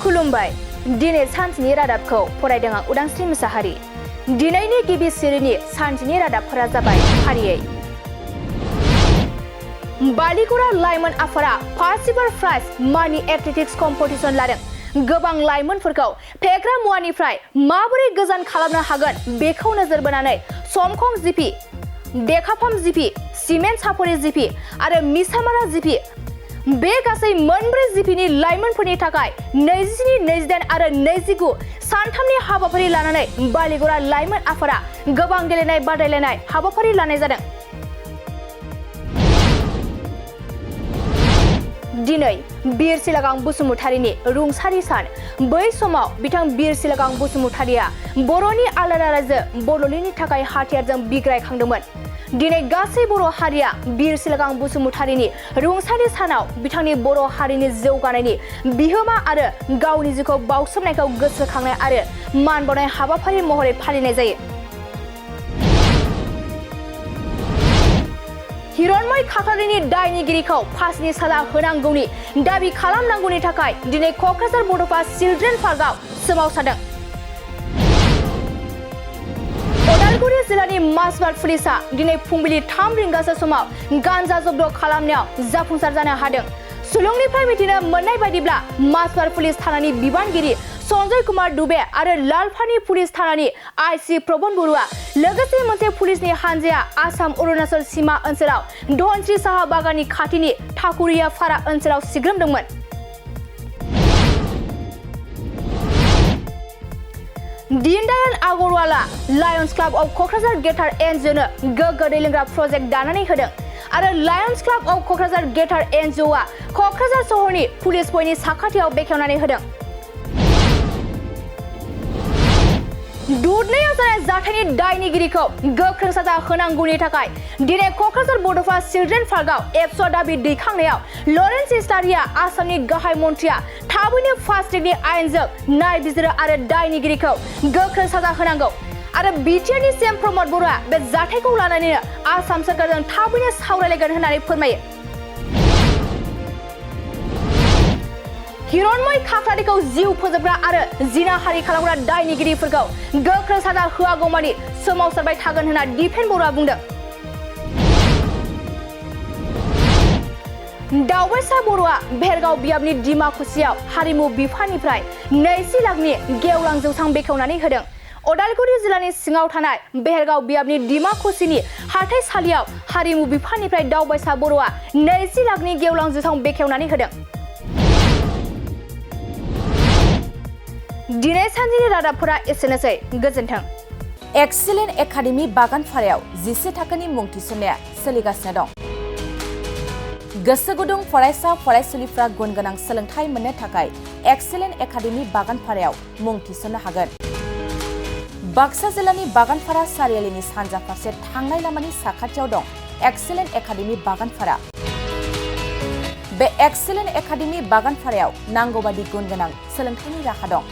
खुलुमबाय दिनै सानसेनि रादाबखौ फरायदों आं उदांस्रि मुसाहारि दिनैनि गिबि सिरिनि सानसेनि रादाबफोरा जाबाय फारियै बालिगुरा लाइमोन आफादा फार्स्ट एभार प्राइज मानि एथलेटिक्स कम्पिटिशन लादों गोबां लाइमोनफोरखौ फेग्रा मुवानिफ्राय माबोरै गोजान खालामनो हागोन बेखौ नोजोर बोनानै समखं जिपि डेकाफाम जिपि सिमेन्ट सापरि जिपि आरो मिसामारा जिपि बे गासै मोनब्रै जिपिनि लाइमोनफोरनि थाखाय 27, 28 आरो 29 सानथामनि हाबाफारि लानानै बालिगुरा लाइमोन आफादा गोबां गेलेनाय बादायलायनाय हाबाफारि लानाय जादों। दिनै बिर सिलागां बसुमतारिनि रुंसारि सान बै समाव बिथां बिर सिलागां बसुमतारिया बर'नि आलादा रायजो बड'लेण्डनि थाखाय हाथियारजों बिग्रायखांदोंमोन। दिनै गासै बर' हारिया बिर सिलागां बसुमतारिनि रुंसारि सानाव बिथांनि बर' हारिनि जौगानायनि बिहोमा आरो गावनि जिउखौ बाउसोमनायखौ गोसोखांनाय आरो मान बावनाय हाबाफारि महरै फालिनाय जायो। हिरण्मय खाख्लारिनि दायनिगिरिखौ फासिनि साजा होनांगौनि दाबि खालामनांगौनि थाखाय दिनै क'क्राझार बड'फा चिल्ड्रेन पार्कआव सोमावसारदों। उदालगुरि जिल्लानि माजबाद पुलिसआ दिनै फुंबिलि 3 रिंगासो समाव गान्जा जब्द खालामनायाव जाफुंसार जानो हादों। सुलुंनिफ्राय मिथिनो मोननाय बायदिब्ला माजबाद पुलिस थानानि बिबानगिरि सन्जय कुमार दुबे आरो लालफानि पुलिस थानानि आइसि प्रबन बरुवा लोगोसे मोनसे पुलिसनि हानजाया आसाम अरुणाचल सीमा ओनसोलाव धनस्री साहा बागाननि खाथिनि ठाकुरिया फारा ओनसोलाव सिग्रोमदोंमोन। Deendayal Agarwala lions club of Kokrajhar गेटार एनजिअ'नो गोग्गो दै लोंग्रा प्रजेक्ट दानानै होदों आरो लायन्स क्लाब अफ क'क्राझार गेटार एनजिअ'आ क'क्राझार सहरनि पुलिस पइन्टनि साखाथियाव बेखेवनानै होदों। दुधनैयाव जानाय जाथायनि दायनिगिरिखौ गोख्रों साजा होनांगौनि थाखाय दिनै क'क्राझार बड'फा चिल्ड्रेन पार्कआव एबसुआ दाबि दैखांनायाव लरेन्स इस्लारिया आसामनि गाहाय मन्थ्रिया थाबैनो फास्ट ट्रेकनि आयेनजों नायबिजिरो आरो दायनिगिरिखौ गोख्रों साजा होनांगौ आरो बिटिआरनि सीएम प्रमद बर'आ बे जाथायखौ लानानैनो आसाम सरकारजों थाबैनो सावरायलायगोन होननानै फोरमायो। हिरण्मय खाख्लारिखौ जिउ फोजोबग्रा आरो जिनाहारि खालामग्रा दायनिगिरिफोरखौ गोख्रों साजा होआगौमानि सोमावसारबाय थागोन होनना दिपेन बर'आ बुंदों। दावबायसा बर'आ भेरगाव बियाबनि डिमाकुसियाव हारिमु बिफाननिफ्राय 20 लाखनि गेवलां जौसां बेखेवनानै होदों। उदालगुरि जिल्लानि सिङाव थानाय भेरगाव बियाबनि डिमाकुसिनि हाथाइसालियाव हारिमु बिफाननिफ्राय दावबायसा बर'आ 20 लाखनि गेवलां जौसां बेखेवनानै होदों। दिनै सानसेनि रादाबफोरा एसेनोसै गोजोन्थों। एक्सिलेन्ट एकाडेमि बागानपारायाव 11 थाखोनि मुं थिसननाया सोलिगासिनो दं। गोसो गुदुं फरायसा फरायसुलिफ्रा गुन गोनां सोलोंथाइ मोननो थाखाय एक्सिलेन्ट एकाडेमि बागानपारायाव मुं थिसननो हागोन। बाक्सा जिल्लानि बागानपारा सारियालिनि सानजा फारसे थांनाय लामानि साखाथियाव दं एक्सिलेन्ट एकाडेमि बागानपारा। बे एक्सिलेन्ट एकाडेमि बागानपारायाव नांगौ बादि गुन गोनां सोलोंथाइनि राहा दं।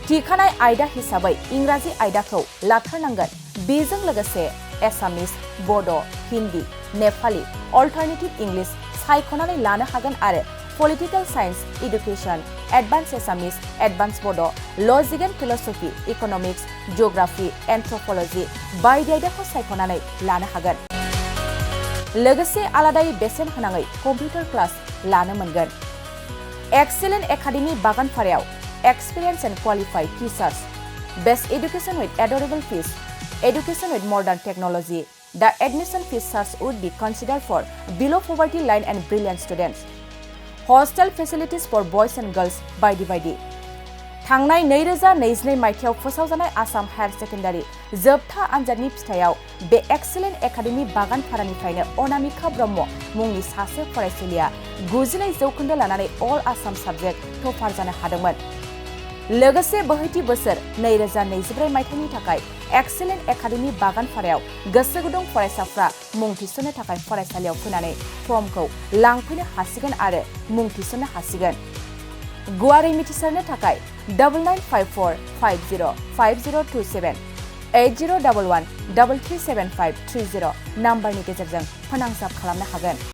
थिखानाय आयदा हिसाबै इंराजि आयदाखौ लाथारनांगोन। बेजों लोगोसे एसामिस, बड', हिन्दी, नेपाली, अल्टारनेटिभ इंलिश सायख'नानै लानो हागोन आरो पलिटिकेल साइन्स, इडुकेसन, एडभान्स एसामिस, एडभान्स बड', लजिक एन्ड फिलसफी, इकनमिक्स, जिअ'ग्राफी, एन्थ्रपलजि बायदि आयदाखौ सायख'नानै लानो हागोन। लोगोसे आलादायै बेसेन होनाङै कम्पिउटार क्लास लानो मोनगोन। एक्सिलेन्ट एकाडेमि बागानपारायाव experienced and qualified teachers, best education with adorable fees, education with modern technology. The admission fees would be considered for below poverty line and brilliant students. Hostel facilities for boys and girls by the थांनाय 2022 मायथाइयाव फोसावजानाय Assam higher secondary जोबथा आनजादनि फिथायाव बे excellent academy बागानपारानिफ्रायनो Anamika Brahma मुंनि सासे फरायसुलिया 92% लानानै अल Assam subject topper जानो हादोंमोन। लोगोसे बोहैथि बोसोर 2024 मायथाइनि थाखाय एक्सिलेन्ट एकाडेमि बागानपारायाव गोसो गुदुं फरायसाफ्रा मुं थिसननो थाखाय फरायसालियाव फैनानै फर्मखौ लांफैनो हासिगोन आरो मुं थिसननो हासिगोन। गुवारै मिथिसारनो थाखाय 9954505027 8011337530 नाम्बारनि गेजेरजों फोनांजाब खालामनो हागोन।